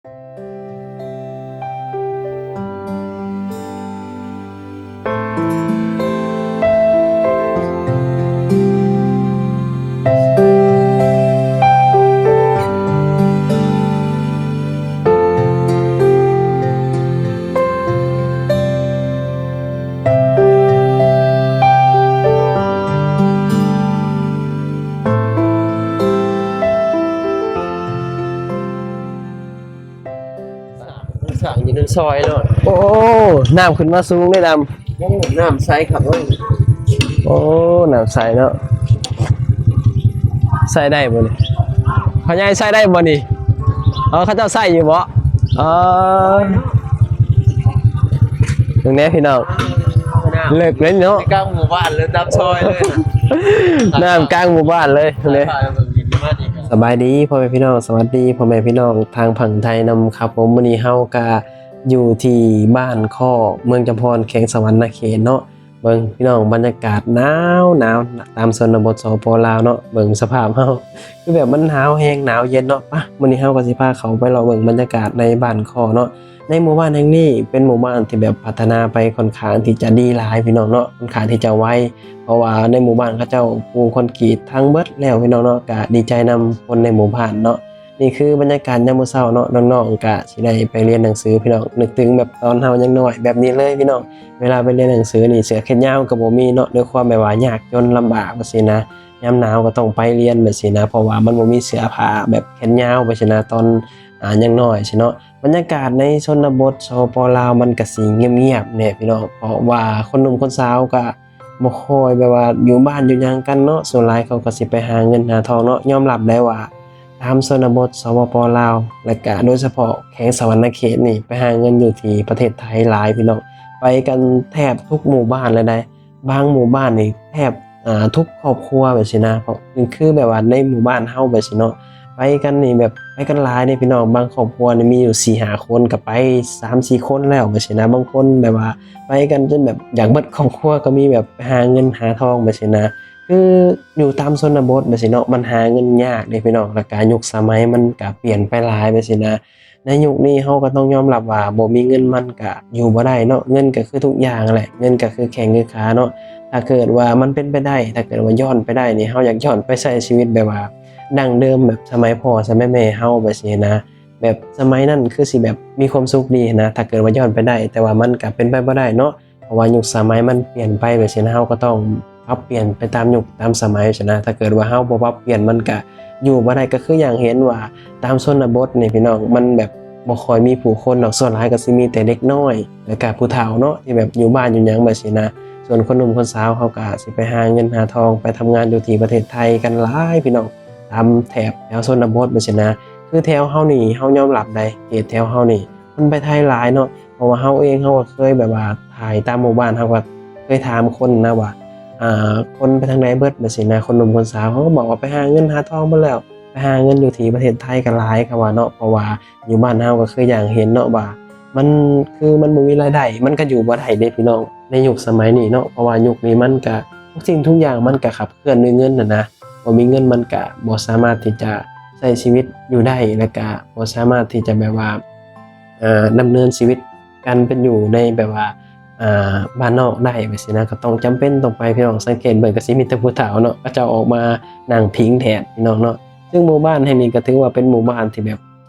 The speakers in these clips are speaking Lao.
ສ້າງຢູ່ໃນຊອຍເນາະ. ໂອ້ ນ້ຳຂຶ້ນມາສູງເດ້ດຳ. ໂອ້ ນ້ຳໃສຄັກເວີຍ. ໂອ້ ນ້ຳໃສເນາະ. ໃຊ້ໄດ້ບໍ່ນີ້? ພໍ່ໃຫຍ່ໃຊ້ໄດ້ບໍ່ນີ້? ເອີ ເຂົາເຈົ້າໃຊ້ຢູ່ບໍ່? ເອີ ເບິ່ງແດ່ພີ່ນ້ອງ ເລິກເລີຍເນາະ. ກາງໝູ່ບ້ານເລີຍ ຕາມຊອຍເລີຍນະ. ນ້ຳກາງໝູ່ບ້ານເລີຍເດ້. ສະບາຍດີພໍ່ແມ່ພີ່ນ້ອງ ສະຫວັດດີພໍ່ແມ່ພີ່ນ້ອງທາງຝັ່ງໄທນຳຄັບຜົມ. ມື້ນີ້ເຮົາກະຢູ່ທີ່ບ້ານຄໍ້ ເມືອງຈຳພອນ ແຂວງສະຫວັນນະເຂດເນາະ. ເບິ່ງພີ່ນ້ອງ ບັນຍາກາດໜາວໆ ຕາມຊົນນະບົດ ສປ ລາວເນາະ. ເບິ່ງສະພາບເຮົາ ຄືແບບມັນໜາວແຮງ ໜາວເຢັນເນາະ. ປະ ມື້ນີ້ເຮົາກໍຊິພາເຂົ້າໄປເລາະເບິ່ງບັນຍາກາດໃນບ້ານຄໍ້ເນາະ. ໃນໝູ່ບ້ານແຫ່ງນີ້ເປັນໝູ່ບ້ານທີ່ແບບພັດທະນາໄປຄ່ອນຂ້າງທີ່ຈະດີຫຼາຍພີ່ນ້ອງເນາະ ຄ່ອນຂ້າງທີ່ຈະໄວ ເພາະວ່າໃນໝູ່ບ້ານເຂົາເຈົ້າປູຄອນກຣີດທັງເບິດແລ້ວພີ່ນ້ອງເນາະ. ກະດີໃຈນຳຄົນໃນໝູ່ບ້ານເນາະ. ນີ້ຄືບັນຍາກາດຍາມມື້ເຊົ້າເນາະ ນ້ອງໆກະຊິໄດ້ໄປຮຽນໜັງສືພີ່ນ້ອງ. ນຶກເຖິງແບບຕອນເຮົາຍັງນ້ອຍແບບນີ້ເລີຍພີ່ນ້ອງ. ເວລາໄປຮຽນໜັງສືນີ້ ເສື້ອແຂນຍາວກໍບໍ່ມີເນາະ ດ້ວຍຄວາມແບບວ່າຍາກຈົນລຳບາກວ່າຊີ້ນະ. ຍາມໜາວກໍຕ້ອງໄປຮຽນແບບຊີ້ນະ ເພາະວ່າມັນບໍ່ມີເສື້ອຜ້າແບບແຂນຍາວແບບຊີ້ນະ ຕອນ ອາ ຍັງນ້ອຍຊີ້ເນາະ. ບັນຍາກາດໃນຊົນນະບົດ ສປ ລາວ ມັນກະຊິງຽບໆແດ່ພີ່ນ້ອງ ເພາະວ່າຄົນໜຸ່ມຄົນສາວກະບໍ່ຄ່ອຍແບບວ່າຢູ່ບ້ານຢູ່ຫຍັງກັນເນາະ. ສ່ວນຫຼາຍເຂົາກະຊິໄປຫາເງິນຫາທອງເນາະ. ຍອມຮັບໄດ້ວ່າຕາມຊົນນະບົດ ສປປ ລາວ ແລະກະໂດຍສະເພາະແຂວງສະຫວັນນະເຂດນີ້ ໄປຫາເງິນຢູ່ທີ່ປະເທດໄທຫຼາຍພີ່ນ້ອງ. ໄປກັນແທບທຸກໝູ່ບ້ານເລີຍໃດ໋. ບາງໝູ່ບ້ານນີ້ແທບ ອາ ທຸກຄອບຄົວແບບຊີ້ນະ ເພາະຄືແບບວ່າໃນໝູ່ບ້ານເຮົາແບບຊີ້ເນາະ ໄປກັນນີ້ແບບໄປກັນຫຼາຍເດ້ພີ່ນ້ອງ. ບາງຄອບຄົວນີ້ມີຢູ່ສີ່ຫ້າຄົນ ກໍໄປສາມສີ່ຄົນແລ້ວແບບຊີ້ນະ. ບາງຄົນແບບວ່າໄປກັນຈົນແບບຢາກເບິດຄອບຄົວກໍມີ ແບບໄປຫາເງິນຫາທອງແບບຊີ້ນະ. ຄືຢູ່ຕາມຊົນນະບົດແບບຊີ້ເນາະ ມັນຫາເງິນຍາກເດ້ພີ່ນ້ອງ ແລ້ວກະຍຸກສະໄໝມັນກະປ່ຽນໄປຫຼາຍແບບຊີ້ນະ. ໃນຍຸກນີ້ເຮົາກໍຕ້ອງຍອມຮັບວ່າບໍ່ມີເງິນມັນກະຢູ່ບໍ່ໄດ້ເນາະ. ເງິນກໍຄືທຸກຢ່າງຫັ້ນແຫຼະ ເງິນກໍຄືແຂ້ງຄືຂາເນາະ. ຖ້າເກີດວ່າມັນເປັນໄປໄດ້ ຖ້າເກີດວ່າຍ້ອນໄປໄດ້ນີ້ ເຮົາຢາກຍ້ອນໄປໃຊ້ຊີວິດແບບວ່າດັ້ງເດີມ ແບບສະໄໝພໍ່ສະໄໝແມ່ເຮົາແບບຊີ້ນະ. ແບບສະໄໝນັ້ນຄືຊິແບບມີຄວາມສຸກດີຫັ້ນນະ ຖ້າເກີດວ່າຍ້ອນໄປໄດ້ ແຕ່ວ່າມັນກະເປັນໄປບໍ່ໄດ້ເນາະ. ເພາະວ່າຍຸກສະໄໝມັນປ່ຽນໄປແບບຊີ້ນະ ເຮົາກໍຕ້ອງປັບປ່ຽນໄປຕາມຍຸກຕາມສະໄໝຊີ້ນະ. ຖ້າເກີດວ່າເຮົາບໍ່ປັບປ່ຽນ ມັນກະຢູ່ບໍ່ໄດ້. ກໍຄືຢ່າງເຫັນວ່າຕາມຊົນນະບົດນີ້ພີ່ນ້ອງ ມັນແບບບໍ່ຄ່ອຍມີຜູ້ຄົນດອກ ສ່ວນຫຼາຍກໍຊິມີແຕ່ເດັກນ້ອຍ ແລ້ວກະຜູ້ເຖົ້າເນາະ ທີ່ແບບຢູ່ບ້ານຢູ່ຫຍັງແບບຊີ້ນະ. ສ່ວນຄົນໜຸ່ມຄົນສາວເຂົາກະຊິໄປຫາເງິນຫາທອງ ໄປທຳງານຢູ່ທີ່ປະເທດໄທກັນຫຼາຍພີ່ນ້ອງ ຕາມແຖບແຖວຊົນນະບົດແບບຊີ້ນະ. ຄືແຖວເຮົານີ້ ເຮົາຍອມຮັບໄດ໋ ເຂດແຖວເຮົານີ້ ຄົນໄປໄທຫຼາຍເນາະ. ເພາະວ່າເຮົາເອງເຮົາກໍເຄີຍແບບວ່າຖ່າຍຕາມໝູ່ບ້ານ ເຮົາກໍເຄີຍຖາມຄົນນະວ່າ ອ່າ ຄົນໄປທາງໃດເບິດແບບຊີ້ນະ. ຄົນໜຸ່ມຄົນສາວເຂົາກໍບອກວ່າໄປຫາເງິນຫາທອງເບິດແລ້ວ ໄປຫາເງິນຢູ່ທີ່ປະເທດໄທກໍຫຼາຍ ເຂົາວ່າເນາະ. ເພາະວ່າຢູ່ບ້ານເຮົາກໍຄືຢ່າງເຫັນເນາະວ່າ ມັນ ຄືມັນບໍ່ມີລາຍໄດ້ ມັນກໍຢູ່ບໍ່ໄດ້ເດ້ພີ່ນ້ອງ ໃນຍຸກສະໄໝນີ້ເນາະ. ເພາະວ່າຍຸກນີ້ມັນກະ ທຸກສິ່ງທຸກຢ່າງມັນກະຂັບເຄື່ອນດ້ວຍເງິນຫັ້ນນະ. ບໍ່ມີເງິນມັນກະບໍ່ສາມາດທີ່ຈະໃຊ້ຊີວິດຢູ່ໄດ້ ແລ້ວກະບໍ່ສາມາດທີ່ຈະແບບວ່າ ເອີ ດຳເນີນຊີວິດການເປັນຢູ່ໃນແບບວ່າ ອ່າ ບ້ານນອກໄດ້ແບບຊີ້ນະ. ກໍຕ້ອງຈຳເປັນຕ້ອງໄປ ພີ່ນ້ອງສັງເກດເບິ່ງກໍຊິມີແຕ່ຜູ້ເຖົ້າເນາະ ເຂົາເຈົ້າອອກມານັ່ງພິງແດດ ພີ່ນ້ອງເນາະ. ຊຶ່ງໝູ່ບ້ານແຫ່ງນີ້ກໍຖືວ່າເປັນໝູ່ບ້ານທີ່ແບບ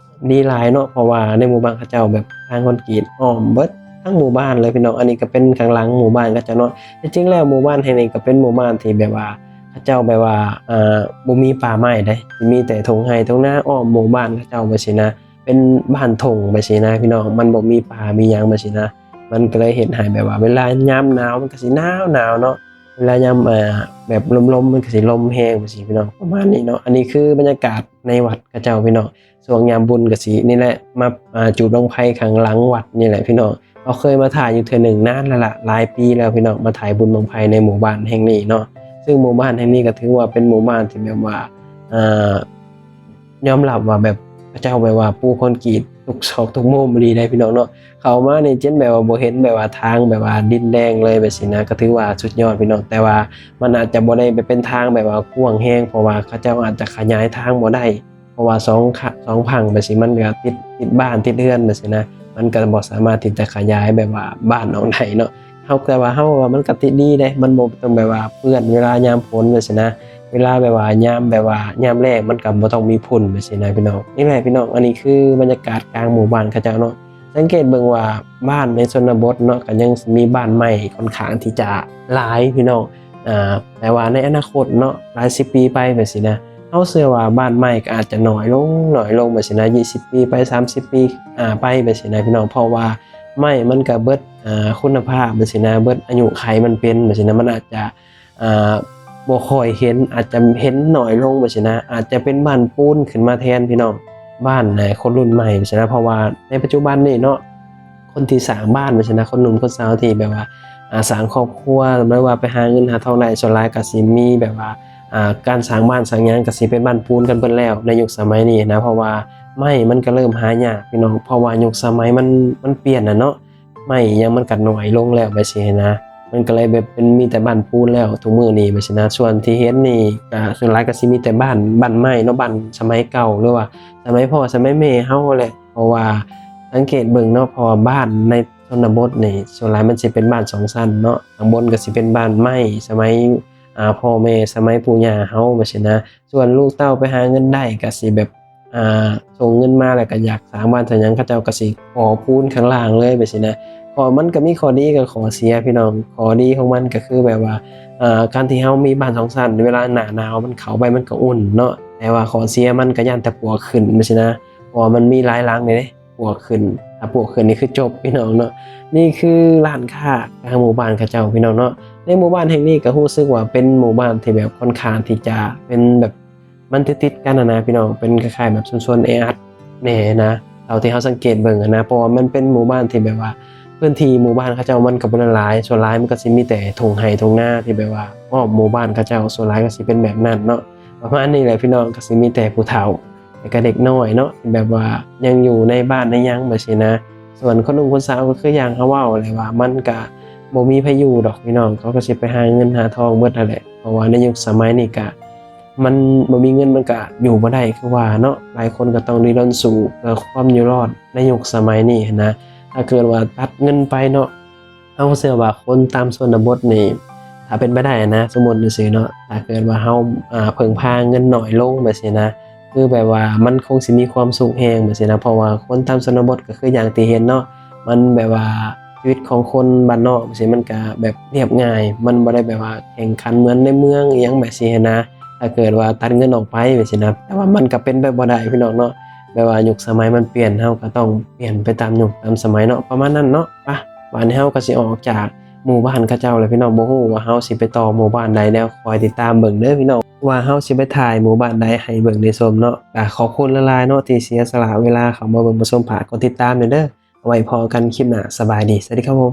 ດີຫຼາຍເນາະ ເພາະວ່າໃນໝູ່ບ້ານເຂົາເຈົ້າແບບທາງຄອນກຣີດອ້ອມເບິດທັງໝູ່ບ້ານເລີຍ ພີ່ນ້ອງ. ອັນນີ້ກໍເປັນຂ້າງຫຼັງໝູ່ບ້ານເຂົາເຈົ້າເນາະ. ທີ່ຈິງແລ້ວໝູ່ບ້ານແຫ່ງນີ້ກໍເປັນໝູ່ບ້ານທີ່ແບບວ່າ ເຂົາເຈົ້າແບບວ່າ ອ່າ ບໍ່ມີປ່າໄມ້ໃດ໋ ຊິມີແຕ່ທົ່ງໄຮ່ທົ່ງນາອ້ອມໝູ່ບ້ານເຂົາເຈົ້າແບບຊີ້ນະ. ເປັນບ້ານທົ່ງແບບຊີ້ນະ ພີ່ນ້ອງ ມັນບໍ່ມີປ່າມີຫຍັງແບບຊີ້ນະ. ມັນກໍເລີຍເຮັດໃຫ້ແບບວ່າເວລາຍາມໜາວມັນກໍຊິໜາວໆເນາະ ເວລາຍາມ ອ່າ ແບບລົມໆ ມັນກໍຊິລົມແຮງແບບຊີ້ ພີ່ນ້ອງ ປະມານນີ້ເນາະ. ອັນນີ້ຄືບັນຍາກາດໃນວັດເຂົາເຈົ້າ ພີ່ນ້ອງ ຊ່ວງຍາມບຸນກໍຊິນີ້ແຫຼະ ມາ ອ່າ ຈູດບັ້ງໄຟຂ້າງຫຼັງວັດນີ້ແຫຼະ ພີ່ນ້ອງ. ເຮົາເຄີຍມາຖ່າຍຢູ່ເທື່ອໜຶ່ງນານແລ້ວລະ ຫຼາຍປີແລ້ວ ພີ່ນ້ອງ ມາຖ່າຍບຸນບັ້ງໄຟໃນໝູ່ບ້ານແຫ່ງນີ້ເນາະ. ຊຶ່ງໝູ່ບ້ານແຫ່ງນີ້ກໍຖືວ່າເປັນໝູ່ບ້ານທີ່ແບບວ່າ ອ່າ ຍອມຮັບວ່າແບບເຂົາເຈົ້າແບບວ່າປູຄອນກຣີດທຸກຊອກທຸກມຸມອີ່ຫຼີໄດ໋ ພີ່ນ້ອງເນາະ. ເຂົ້າມານີ້ຈົນແບບວ່າບໍ່ເຫັນແບບວ່າທາງແບບວ່າດິນແດງເລີຍແບບຊີ້ນະ ກໍຖືວ່າສຸດຍອດ ພີ່ນ້ອງ. ແຕ່ວ່າມັນອາດຈະບໍ່ໄດ້ແບບເປັນທາງແບບວ່າກວ້າງແຮງ ເພາະວ່າເຂົາເຈົ້າອາດຈະຂະຫຍາຍທາງບໍ່ໄດ້ ເພາະວ່າສອງຂະ ສອງຝັ່ງແບບຊີ້ ມັນກໍຕິດ ຕິດບ້ານ ຕິດເຮືອນແບບຊີ້ນະ ມັນກໍບໍ່ສາມາດທີ່ຈະຂະຫຍາຍແບບວ່າບ້ານອອກໄດ້ເນາະ. ເຮົາ ແຕ່ວ່າເຮົາວ່າມັນກໍຕິດດີເດ້ ມັນບໍ່ຕ້ອງແບບວ່າເປື້ອນເວລາຍາມຝົນແບບຊີ້ນະ ເວລາແບບວ່າຍາມ ແບບວ່າຍາມແລ້ງ ມັນກໍບໍ່ຕ້ອງມີຝຸ່ນແບບຊີ້ນະພີ່ນ້ອງ. ນີ້ແຫຼະພີ່ນ້ອງ ອັນນີ້ຄືບັນຍາກາດກາງໝູ່ບ້ານເຂົາເຈົ້າເນາະ. ສັງເກດເບິ່ງວ່າບ້ານໃນຊົນນະບົດເນາະ ກໍຍັງມີບ້ານໄມ້ຄ່ອນຂ້າງທີ່ຈະຫຼາຍພີ່ນ້ອງ. ອາ ແຕ່ວ່າໃນອະນາຄົດເນາະ ຫຼາຍສິບປີໄປແບບຊີ້ນະ ເຮົາເຊື່ອວ່າບ້ານໄມ້ກໍອາດຈະໜ້ອຍລົງ ໜ້ອຍລົງແບບຊີ້ນະ ຊາວປີໄປ ສາມສິບປີ ອາ ໄປແບບຊີ້ນະພີ່ນ້ອງ. ເພາະວ່າໄມ້ມັນກໍເບິດ ອາ ຄຸນນະພາບແບບຊີ້ນະ ເບິດອາຍຸໄຂມັນເປັນແບບຊີ້ນະ ມັນອາດຈະ ອາ ບໍ່ຄ່ອຍເຫັນ ອາດຈະເຫັນໜ້ອຍລົງແບບຊີ້ນະ ອາດຈະເປັນບ້ານປູນຂຶ້ນມາແທນພີ່ນ້ອງ ບ້ານ ອາ ຄົນລຸ້ນໃໝ່ແບບຊີ້ນະ. ເພາະວ່າໃນປັດຈຸບັນນີ້ເນາະ ຄົນທີ່ສ້າງບ້ານແບບຊີ້ນະ ຄົນໜຸ່ມຄົນສາວທີ່ແບບວ່າ ອາ ສ້າງຄອບຄົວ ຫຼືວ່າໄປຫາເງິນຫາທອງໄດ້ ສ່ວນຫຼາຍກໍຊິມີແບບວ່າ ອາ ການສ້າງບ້ານສ້າງຫຍັງກໍຊິເປັນບ້ານປູນກັນເບິດແລ້ວໃນຍຸກສະໄໝນີ້ນະ. ເພາະວ່າໄມ້ມັນກໍເລີ່ມຫາຍາກພີ່ນ້ອງ ເພາະວ່າຍຸກສະໄໝມັນ ມັນປ່ຽນແລ້ວເນາະ ໄມ້ອີ່ຫຍັງມັນກໍໜ້ອຍລົງແລ້ວແບບຊີ້ນະ ມັນກໍເລີຍແບບເປັນມີແຕ່ບ້ານປູນແລ້ວທຸກມື້ນີ້ແບບຊີ້ນະ. ສ່ວນທີ່ເຫັນນີ້ກໍສ່ວນຫຼາຍກໍຊິມີແຕ່ບ້ານ ບ້ານໄມ້ເນາະ ບ້ານສະໄໝເກົ່າ ຫຼືວ່າສະໄໝພໍ່ສະໄໝແມ່ເຮົາແຫຼະ. ເພາະວ່າສັງເກດເບິ່ງເນາະ ເພາະວ່າບ້ານໃນຊົນນະບົດນີ້ ສ່ວນຫຼາຍມັນຊິເປັນບ້ານສອງຊັ້ນເນາະ ຂ້າງບົນກໍຊິເປັນບ້ານໄມ້ສະໄໝ ອາ ພໍ່ແມ່ ສະໄໝປູ່ຍ່າເຮົາແບບຊີ້ນະ. ສ່ວນລູກເຕົ້າໄປຫາເງິນໄດ້ກໍຊິແບບ ອາ ສົ່ງເງິນມາແລ້ວກໍຢາກສ້າງບ້ານສ້າງຫຍັງ ເຂົາເຈົ້າກໍຊິກໍ່ປູນຂ້າງລ່າງເລີຍແບບຊີ້ນະ. ກໍມັນກໍມີຂໍ້ດີກັບຂໍ້ເສຍພີ່ນ້ອງ. ຂໍ້ດີຂອງມັນກໍຄືແບບວ່າ ອາ ການທີ່ເຮົາມີບ້ານສອງຊັ້ນ ເວລາໜ້າໜາວມັນເຂົ້າໄປມັນກໍອຸ່ນເນາະ ແຕ່ວ່າຂໍ້ເສຍມັນກໍຢ້ານແຕ່ປວກຂຶ້ນແບບຊີ້ນະ ເພາະວ່າມັນມີຫຼາຍຫຼັງເດ້ ປວກຂຶ້ນ ຖ້າປວກຂຶ້ນນີ້ຄືຈົບພີ່ນ້ອງເນາະ. ນີ້ຄືຮ້ານຄ້າກາງໝູ່ບ້ານເຂົາເຈົ້າພີ່ນ້ອງເນາະ. ໃນໝູ່ບ້ານແຫ່ງນີ້ກໍຮູ້ສຶກວ່າເປັນໝູ່ບ້ານທີ່ແບບຄ່ອນຂ້າງທີ່ຈະເປັນແບບ ມັນຕິດໆກັນຫັ້ນນະພີ່ນ້ອງ ເປັນຄ້າຍໆແບບຊຸມຊົນແອອັດແດ່ນະ ເທົ່າທີ່ເຮົາສັງເກດເບິ່ງຫັ້ນນະ. ເພາະວ່າມັນເປັນໝູ່ບ້ານທີ່ແບບວ່າພື້ນທີ່ໝູ່ບ້ານເຂົາເຈົ້າມັນກໍບໍ່ໄດ້ຫຼາຍ ສ່ວນຫຼາຍມັນກໍຊິມີແຕ່ທົ່ງໄຮ່ທົ່ງນາທີ່ແບບວ່າອ້ອມໝູ່ບ້ານເຂົາເຈົ້າ ສ່ວນຫຼາຍກໍຊິເປັນແບບນັ້ນເນາະ. ປະມານນີ້ແຫຼະພີ່ນ້ອງ ກໍຊິມີແຕ່ຜູ້ເຖົ້າ ແລ້ວກໍເດັກນ້ອຍເນາະ ທີ່ແບບວ່າຍັງຢູ່ໃນບ້ານໃນຫຍັງແບບຊີ້ນະ. ສ່ວນຄົນໜຸ່ມຄົນສາວກໍຄືຢ່າງເຮົາເວົ້າແຫຼະວ່າ ມັນກະບໍ່ມີໃຜຢູ່ດອກພີ່ນ້ອງ ເຂົາກໍຊິໄປຫາເງິນຫາທອງເບິດຫັ້ນແຫຼະ. ເພາະວ່າໃນຍຸກສະໄໝນີ້ກະ ມັນບໍ່ມີເງິນມັນກະຢູ່ບໍ່ໄດ້ຄືວ່າເນາະ ຫຼາຍຄົນກໍຕ້ອງດີ້ນລົນສູ້ເພື່ອຄວາມຢູ່ລອດໃນຍຸກສະໄໝນີ້ຫັ້ນນະ. ຖ້າເກີດວ່າຕັດເງິນໄປເນາະ ເຮົາເຊື່ອວ່າຄົນຕາມຊົນນະບົດນີ້ ຖ້າເປັນໄປໄດ້ນະ ສົມມຸດຊື່ໆເນາະ ຖ້າເກີດວ່າເຮົາ ອາ ເພິ່ງພາເງິນໜ້ອຍລົງແບບຊີ້ນະ ຄືແບບວ່າມັນຄົງຊິມີຄວາມສຸກແຮງແບບຊີ້ນະ. ເພາະວ່າຄົນຕາມຊົນນະບົດກໍຄືຢ່າງທີ່ເຫັນເນາະ ມັນແບບວ່າຊີວິດຂອງຄົນບ້ານນອກຈັ່ງຊີ້ ມັນກະແບບລຽບງ່າຍ ມັນບໍ່ໄດ້ແບບວ່າແຂ່ງຂັນເໝືອນໃນເມືອງອີ່ຫຍັງແບບຊີ້ຫັ້ນນະ. ຖ້າເກີດວ່າຕັດເງິນອອກໄປແບບຊີ້ນະ ແຕ່ວ່າມັນກະເປັນໄປບໍ່ໄດ້ພີ່ນ້ອງເນາະ ແບບວ່າຍຸກສະໄໝມັນປ່ຽນ ເຮົາກະຕ້ອງປ່ຽນໄປຕາມຍຸກຕາມສະໄໝເນາະ ປະມານນັ້ນເນາະ. ປະ ບາດນີ້ເຮົາກໍຊິອອກຈາກໝູ່ບ້ານເຂົາເຈົ້າແລ້ວພີ່ນ້ອງ ບໍ່ຮູ້ວ່າເຮົາຊິໄປຕໍ່ໝູ່ບ້ານໃດແລ້ວ ຄອຍຕິດຕາມເບິ່ງເດີພີ່ນ້ອງ ວ່າເຮົາຊິໄປຖ່າຍໝູ່ບ້ານໃດໃຫ້ເບິ່ງໄດ້ຊົມເນາະ. ກໍຂອບຄຸນຫຼາຍໆເນາະ ທີ່ເສຍສະຫຼະເວລາເຂົ້າມາເບິ່ງມາຊົມ ຝາກກົດຕິດຕາມແດ່ເດີ. ເອົາໄວ້ພໍ້ກັນຄລິບໜ້າ ສະບາຍດີ ສະຫວັດດີຄັບຜົມ.